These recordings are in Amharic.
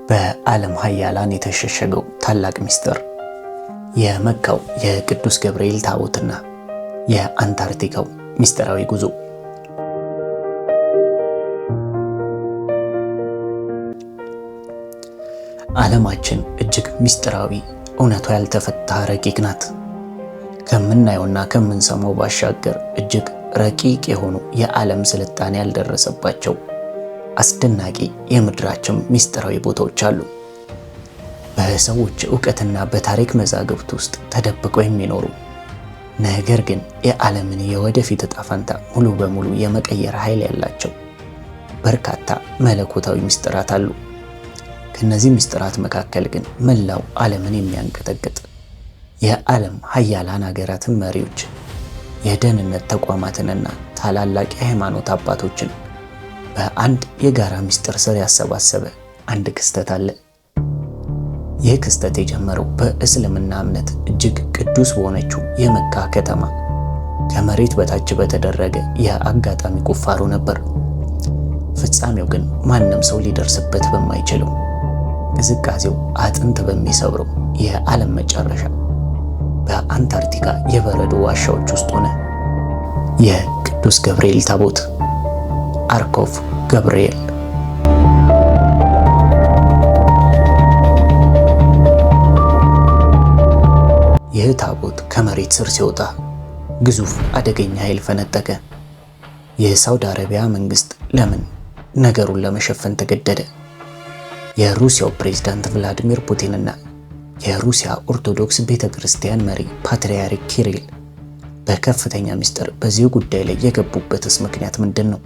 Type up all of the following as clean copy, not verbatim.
በዓለም ሀያላን የተሸሸገው ታላቅ ምስጢር፣ የመካው የቅዱስ ገብርኤል ታቦትና የአንታርክቲካው ምስጢራዊ ጉዞ። ዓለማችን እጅግ ምስጢራዊ፣ እውነቷ ያልተፈታ ረቂቅ ናት። ከምናየውና ከምንሰማው ባሻገር እጅግ ረቂቅ የሆኑ የዓለም ስልጣኔ ያልደረሰባቸው አስደናቂ የምድራችን ምስጢራዊ ቦታዎች አሉ። በሰዎች እውቀትና በታሪክ መዛግብት ውስጥ ተደብቀው የሚኖሩ፣ ነገር ግን የዓለምን የወደፊት እጣ ፈንታ ሙሉ በሙሉ የመቀየር ኃይል ያላቸው በርካታ መለኮታዊ ምስጢራት አሉ። ከነዚህ ምስጢራት መካከል ግን መላው ዓለምን የሚያንቀጠቅጥ፣ የዓለም ሀያላን ሀገራትን መሪዎች፣ የደህንነት ተቋማትንና ታላላቅ የሃይማኖት አባቶችን በአንድ የጋራ ምስጢር ስር ያሰባሰበ አንድ ክስተት አለ። ይህ ክስተት የጀመረው በእስልምና እምነት እጅግ ቅዱስ በሆነችው የመካ ከተማ ከመሬት በታች በተደረገ የአጋጣሚ ቁፋሮ ነበር። ፍጻሜው ግን ማንም ሰው ሊደርስበት በማይችለው፣ ቅዝቃዜው አጥንት በሚሰብረው የዓለም መጨረሻ በአንታርክቲካ የበረዶ ዋሻዎች ውስጥ ሆነ። የቅዱስ ገብርኤል ታቦት፣ Ark of Gabriel። ይህ ታቦት ከመሬት ስር ሲወጣ ግዙፍ አደገኛ ኃይል ፈነጠቀ። የሳውዲ አረቢያ መንግስት ለምን ነገሩን ለመሸፈን ተገደደ? የሩሲያው ፕሬዝዳንት ቭላዲሚር ፑቲንና የሩሲያ ኦርቶዶክስ ቤተ ክርስቲያን መሪ ፓትርያርክ ኪሪል በከፍተኛ ምስጢር በዚህ ጉዳይ ላይ የገቡበትስ ምክንያት ምንድን ነው?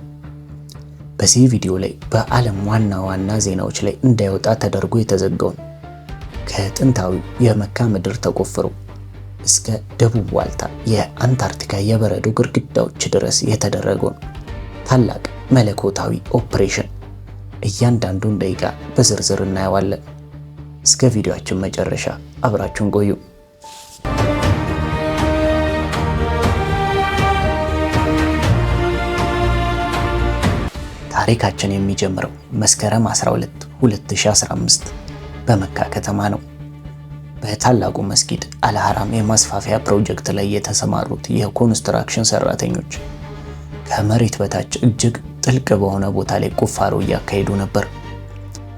በዚህ ቪዲዮ ላይ በዓለም ዋና ዋና ዜናዎች ላይ እንዳይወጣ ተደርጎ የተዘጋውን፣ ከጥንታዊው የመካ ምድር ተቆፍሮ እስከ ደቡብ ዋልታ የአንታርክቲካ የበረዶ ግድግዳዎች ድረስ የተደረገውን ታላቅ መለኮታዊ ኦፕሬሽን እያንዳንዱን ደቂቃ በዝርዝር እናየዋለን። እስከ ቪዲዮአችን መጨረሻ አብራችሁን ቆዩ። ታሪካችን የሚጀምረው መስከረም 12 2015 በመካ ከተማ ነው። በታላቁ መስጊድ አልሐራም የማስፋፊያ ፕሮጀክት ላይ የተሰማሩት የኮንስትራክሽን ሰራተኞች ከመሬት በታች እጅግ ጥልቅ በሆነ ቦታ ላይ ቁፋሮ እያካሄዱ ነበር።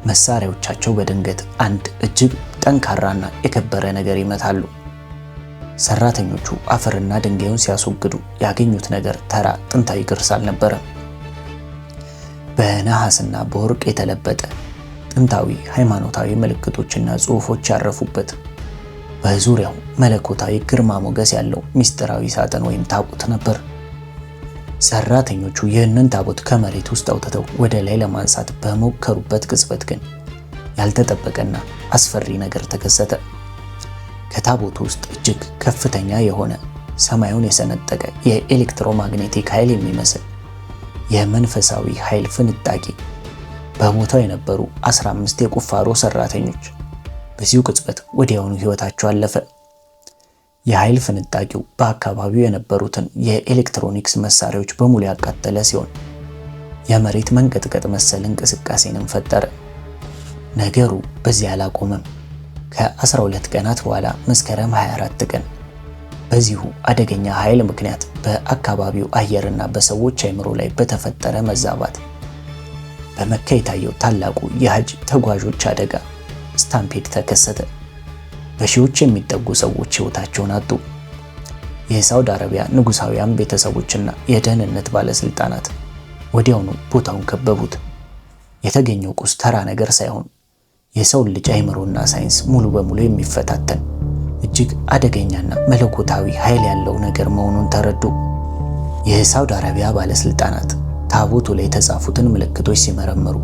መሳሪያዎቻቸው በድንገት አንድ እጅግ ጠንካራና የከበረ ነገር ይመታሉ። ሰራተኞቹ አፈርና ድንጋዩን ሲያስወግዱ ያገኙት ነገር ተራ ጥንታዊ ቅርስ አልነበረም። በነሐስና በወርቅ የተለበጠ፣ ጥንታዊ ሃይማኖታዊ ምልክቶችና ጽሑፎች ያረፉበት፣ በዙሪያው መለኮታዊ ግርማ ሞገስ ያለው ምስጢራዊ ሳጥን ወይም ታቦት ነበር። ሰራተኞቹ ይህንን ታቦት ከመሬት ውስጥ አውጥተው ወደ ላይ ለማንሳት በሞከሩበት ቅጽበት ግን ያልተጠበቀና አስፈሪ ነገር ተከሰተ። ከታቦቱ ውስጥ እጅግ ከፍተኛ የሆነ፣ ሰማዩን የሰነጠቀ የኤሌክትሮማግኔቲክ ኃይል የሚመስል የመንፈሳዊ ኃይል ፍንጣቂ። በቦታው የነበሩ 15 የቁፋሮ ሰራተኞች በዚሁ ቅጽበት ወዲያውኑ ሕይወታቸው አለፈ። የኃይል ፍንጣቂው በአካባቢው የነበሩትን የኤሌክትሮኒክስ መሳሪያዎች በሙሉ ያቃጠለ ሲሆን የመሬት መንቀጥቀጥ መሰል እንቅስቃሴንም ፈጠረ። ነገሩ በዚህ አላቆመም። ከ12 ቀናት በኋላ መስከረም 24 ቀን በዚሁ አደገኛ ኃይል ምክንያት በአካባቢው አየርና በሰዎች አይምሮ ላይ በተፈጠረ መዛባት በመካ የታየው ታላቁ የሀጅ ተጓዦች አደጋ stampede ተከሰተ። በሺዎች የሚጠጉ ሰዎች ሕይወታቸውን አጡ። የሳውዲ አረቢያ ንጉሳውያን ቤተሰቦችና የደህንነት ባለስልጣናት ወዲያውኑ ቦታውን ከበቡት። የተገኘው ቁስ ተራ ነገር ሳይሆን የሰውን ልጅ አይምሮና ሳይንስ ሙሉ በሙሉ የሚፈታተን እጅግ አደገኛና መለኮታዊ ኃይል ያለው ነገር መሆኑን ተረዱ። የሳውዲ አረቢያ ባለስልጣናት ታቦቱ ላይ የተጻፉትን ምልክቶች ሲመረምሩ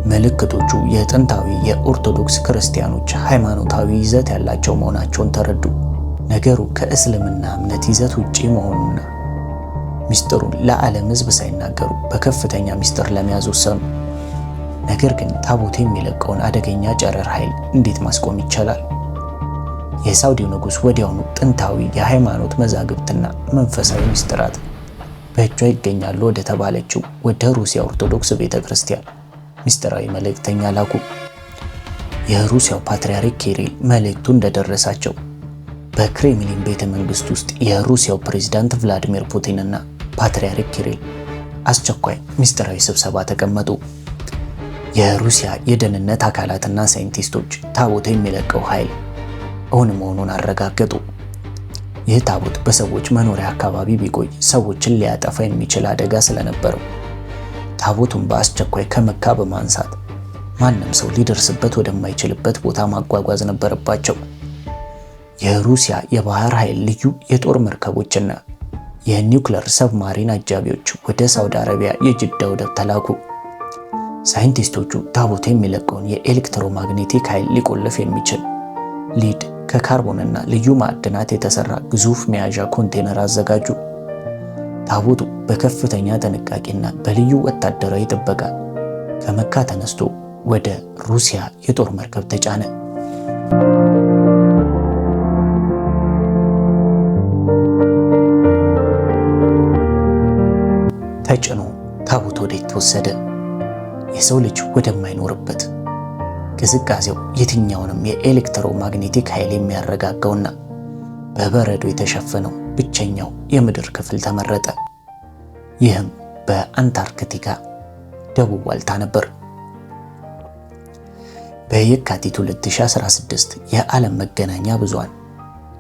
ምልክቶቹ የጥንታዊ የኦርቶዶክስ ክርስቲያኖች ሃይማኖታዊ ይዘት ያላቸው መሆናቸውን ተረዱ። ነገሩ ከእስልምና እምነት ይዘት ውጪ መሆኑና ሚስጥሩን ለዓለም ሕዝብ ሳይናገሩ በከፍተኛ ሚስጥር ለመያዝ ወሰኑ። ነገር ግን ታቦቱ የሚለቀውን አደገኛ ጨረር ኃይል እንዴት ማስቆም ይቻላል? የሳውዲው ንጉሥ ወዲያውኑ ጥንታዊ የሃይማኖት መዛግብትና መንፈሳዊ ሚስጥራት በእጇ ይገኛሉ ወደ ተባለችው ወደ ሩሲያ ኦርቶዶክስ ቤተ ክርስቲያን ምስጢራዊ መልእክተኛ ላኩ። የሩሲያው ፓትርያርክ ኪሪል መልእክቱ እንደደረሳቸው በክሬምሊን ቤተ መንግስት ውስጥ የሩሲያው ፕሬዝዳንት ቭላዲሚር ፑቲን እና ፓትርያርክ ኪሪል አስቸኳይ ምስጢራዊ ስብሰባ ተቀመጡ። የሩሲያ የደህንነት አካላትና ሳይንቲስቶች ታቦቱ የሚለቀው ኃይል እውን መሆኑን አረጋገጡ። ይህ ታቦት በሰዎች መኖሪያ አካባቢ ቢቆይ ሰዎችን ሊያጠፋ የሚችል አደጋ ስለነበረው ታቦቱን በአስቸኳይ ከመካ በማንሳት ማንም ሰው ሊደርስበት ወደማይችልበት ቦታ ማጓጓዝ ነበረባቸው። የሩሲያ የባህር ኃይል ልዩ የጦር መርከቦችና የኒውክለር ሰብማሪን አጃቢዎች ወደ ሳውዲ አረቢያ የጅዳ ወደብ ተላኩ። ሳይንቲስቶቹ ታቦቱ የሚለቀውን የኤሌክትሮማግኔቲክ ኃይል ሊቆልፍ የሚችል lead ከካርቦንና ልዩ ማዕድናት የተሰራ ግዙፍ መያዣ ኮንቴነር አዘጋጁ። ታቦቱ በከፍተኛ ጥንቃቄና በልዩ ወታደራዊ ጥበቃ ከመካ ተነስቶ ወደ ሩሲያ የጦር መርከብ ተጫነ። ተጭኖ ታቦቱ ወዴት ተወሰደ? የሰው ልጅ ወደማይኖርበት ቅዝቃዜው የትኛውንም የኤሌክትሮማግኔቲክ ኃይል የሚያረጋጋውና በበረዶ የተሸፈነው ብቸኛው የምድር ክፍል ተመረጠ። ይህም በአንታርክቲካ ደቡብ ዋልታ ነበር። በየካቲት 2016 የዓለም መገናኛ ብዙሃን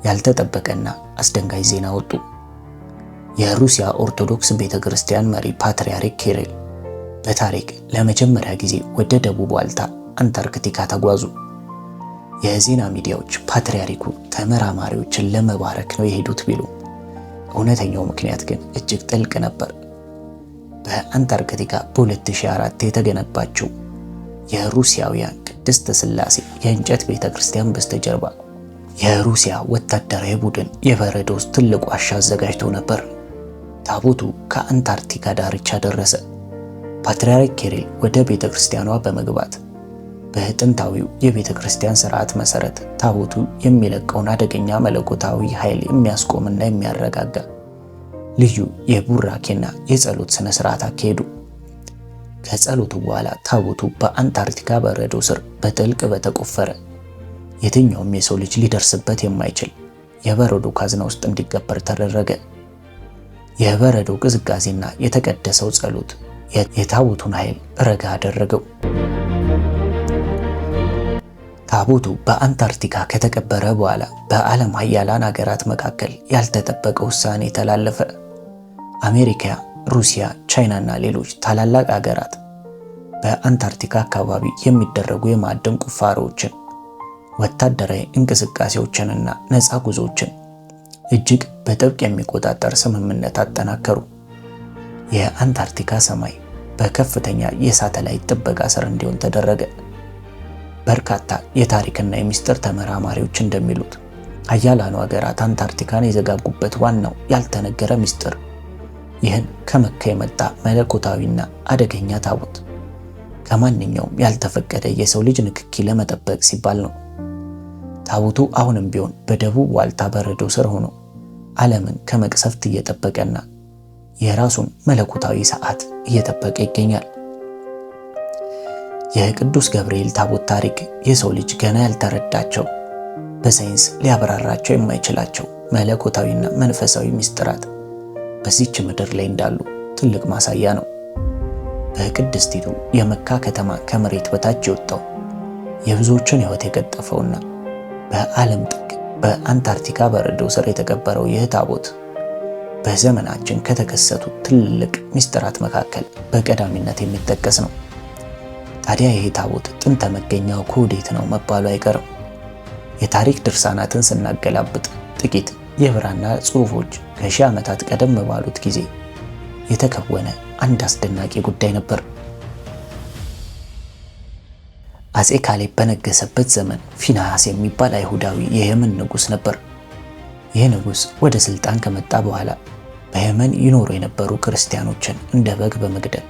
ያልተጠበቀና አስደንጋጭ ዜና ወጡ። የሩሲያ ኦርቶዶክስ ቤተክርስቲያን መሪ ፓትርያርክ ኪሪል በታሪክ ለመጀመሪያ ጊዜ ወደ ደቡብ ዋልታ አንታርክቲካ ተጓዙ። የዜና ሚዲያዎች ፓትርያርኩ ተመራማሪዎችን ለመባረክ ነው የሄዱት ቢሉ እውነተኛው ምክንያት ግን እጅግ ጥልቅ ነበር። በአንታርክቲካ በ2004 የተገነባችው የሩሲያውያን ቅድስት ሥላሴ የእንጨት ቤተክርስቲያን በስተጀርባ የሩሲያ ወታደራዊ ቡድን የበረዶ ውስጥ ትልቅ ዋሻ አዘጋጅቶ ነበር። ታቦቱ ከአንታርክቲካ ዳርቻ ደረሰ። ፓትርያርክ ኪሪል ወደ ቤተክርስቲያኗ በመግባት በጥንታዊው የቤተ ክርስቲያን ስርዓት መሰረት ታቦቱ የሚለቀውን አደገኛ መለኮታዊ ኃይል የሚያስቆምና የሚያረጋጋ ልዩ የቡራኬና የጸሎት ስነ ስርዓት አካሄዱ። ከጸሎቱ በኋላ ታቦቱ በአንታርክቲካ በረዶ ስር በጥልቅ በተቆፈረ የትኛውም የሰው ልጅ ሊደርስበት የማይችል የበረዶ ካዝና ውስጥ እንዲቀበር ተደረገ። የበረዶ ቅዝቃዜና የተቀደሰው ጸሎት የታቦቱን ኃይል ረጋ አደረገው። ታቦቱ በአንታርክቲካ ከተቀበረ በኋላ በዓለም ሀያላን ሀገራት መካከል ያልተጠበቀ ውሳኔ ተላለፈ። አሜሪካ፣ ሩሲያ፣ ቻይና እና ሌሎች ታላላቅ ሀገራት በአንታርክቲካ አካባቢ የሚደረጉ የማዕድን ቁፋሮዎችን፣ ወታደራዊ እንቅስቃሴዎችንና ነፃ ጉዞዎችን እጅግ በጥብቅ የሚቆጣጠር ስምምነት አጠናከሩ። የአንታርክቲካ ሰማይ በከፍተኛ የሳተላይት ጥበቃ ስር እንዲሆን ተደረገ። በርካታ የታሪክና የሚስጥር ተመራማሪዎች እንደሚሉት ሀያላኑ ሀገራት አንታርክቲካን የዘጋጉበት ዋናው ያልተነገረ ሚስጥር ይህን ከመካ የመጣ መለኮታዊና አደገኛ ታቦት ከማንኛውም ያልተፈቀደ የሰው ልጅ ንክኪ ለመጠበቅ ሲባል ነው። ታቦቱ አሁንም ቢሆን በደቡብ ዋልታ በረዶ ስር ሆኖ ዓለምን ከመቅሰፍት እየጠበቀና የራሱን መለኮታዊ ሰዓት እየጠበቀ ይገኛል። የቅዱስ ገብርኤል ታቦት ታሪክ የሰው ልጅ ገና ያልተረዳቸው በሳይንስ ሊያብራራቸው የማይችላቸው መለኮታዊና መንፈሳዊ ምስጢራት በዚህች ምድር ላይ እንዳሉ ትልቅ ማሳያ ነው። በቅድስቲቱ የመካ ከተማ ከመሬት በታች የወጣው የብዙዎችን ሕይወት የቀጠፈውና በዓለም ጥግ በአንታርክቲካ በረዶ ስር የተቀበረው ይህ ታቦት በዘመናችን ከተከሰቱ ትልልቅ ምስጢራት መካከል በቀዳሚነት የሚጠቀስ ነው። ታዲያ ይህ ታቦት ጥንተ መገኛው ከወዴት ነው መባሉ አይቀርም። የታሪክ ድርሳናትን ስናገላብጥ ጥቂት የብራና ጽሑፎች ከሺህ ዓመታት ቀደም ባሉት ጊዜ የተከወነ አንድ አስደናቂ ጉዳይ ነበር። አፄ ካሌብ በነገሰበት ዘመን ፊንሐስ የሚባል አይሁዳዊ የየመን ንጉሥ ነበር። ይህ ንጉሥ ወደ ስልጣን ከመጣ በኋላ በየመን ይኖሩ የነበሩ ክርስቲያኖችን እንደ በግ በመግደል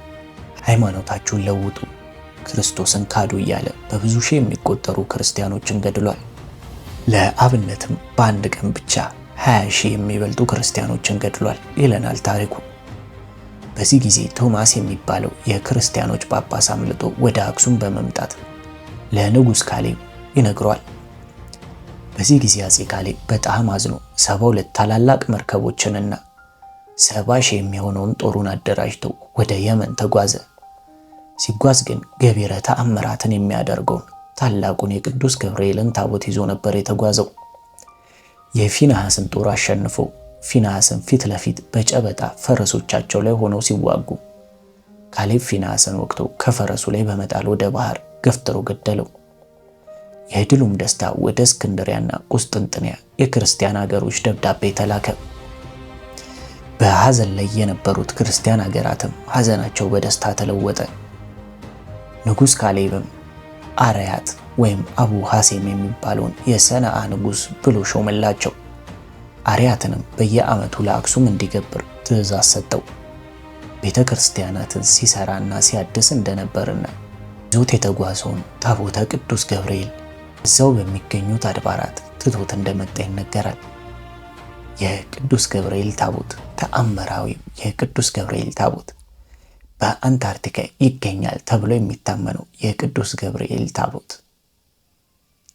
ሃይማኖታችሁን ለውጡ፣ ክርስቶስን ካዱ እያለ በብዙ ሺህ የሚቆጠሩ ክርስቲያኖችን ገድሏል። ለአብነትም በአንድ ቀን ብቻ 20 ሺህ የሚበልጡ ክርስቲያኖችን ገድሏል ይለናል ታሪኩ። በዚህ ጊዜ ቶማስ የሚባለው የክርስቲያኖች ጳጳስ አምልጦ ወደ አክሱም በመምጣት ለንጉሥ ካሌብ ይነግረዋል። በዚህ ጊዜ አፄ ካሌብ በጣም አዝኖ 72 ታላላቅ መርከቦችንና 70,000 የሚሆነውን ጦሩን አደራጅተው ወደ የመን ተጓዘ። ሲጓዝ ግን ገቢረ ተአምራትን የሚያደርገውን ታላቁን የቅዱስ ገብርኤልን ታቦት ይዞ ነበር የተጓዘው። የፊንሐስን ጦር አሸንፎ ፊንሐስን ፊት ለፊት በጨበጣ ፈረሶቻቸው ላይ ሆነው ሲዋጉ ካሌብ ፊንሐስን ወቅቶ ከፈረሱ ላይ በመጣል ወደ ባህር ገፍትሮ ገደለው። የድሉም ደስታ ወደ እስክንድሪያና ቁስጥንጥንያ የክርስቲያን አገሮች ደብዳቤ ተላከ። በሐዘን ላይ የነበሩት ክርስቲያን አገራትም ሐዘናቸው በደስታ ተለወጠ። ንጉሥ ካሌብም አርያት ወይም አቡ ሐሴም የሚባለውን የሰነአ ንጉሥ ብሎ ሾመላቸው። አርያትንም በየዓመቱ ለአክሱም እንዲገብር ትእዛዝ ሰጠው። ቤተ ክርስቲያናትን ሲሰራና ሲያድስ እንደነበርና ይዞት የተጓዘውን ታቦተ ቅዱስ ገብርኤል እዛው በሚገኙት አድባራት ትቶት እንደመጣ ይነገራል። የቅዱስ ገብርኤል ታቦት ተአምራዊው የቅዱስ ገብርኤል ታቦት በአንታርክቲካ ይገኛል ተብሎ የሚታመነው የቅዱስ ገብርኤል ታቦት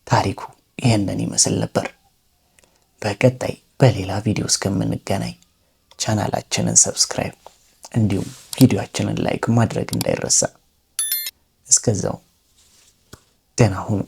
ታሪኩ ይህንን ይመስል ነበር። በቀጣይ በሌላ ቪዲዮ እስከምንገናኝ ቻናላችንን subscribe እንዲሁም ቪዲዮአችንን like ማድረግ እንዳይረሳ። እስከዛው ደህና ሁኑ።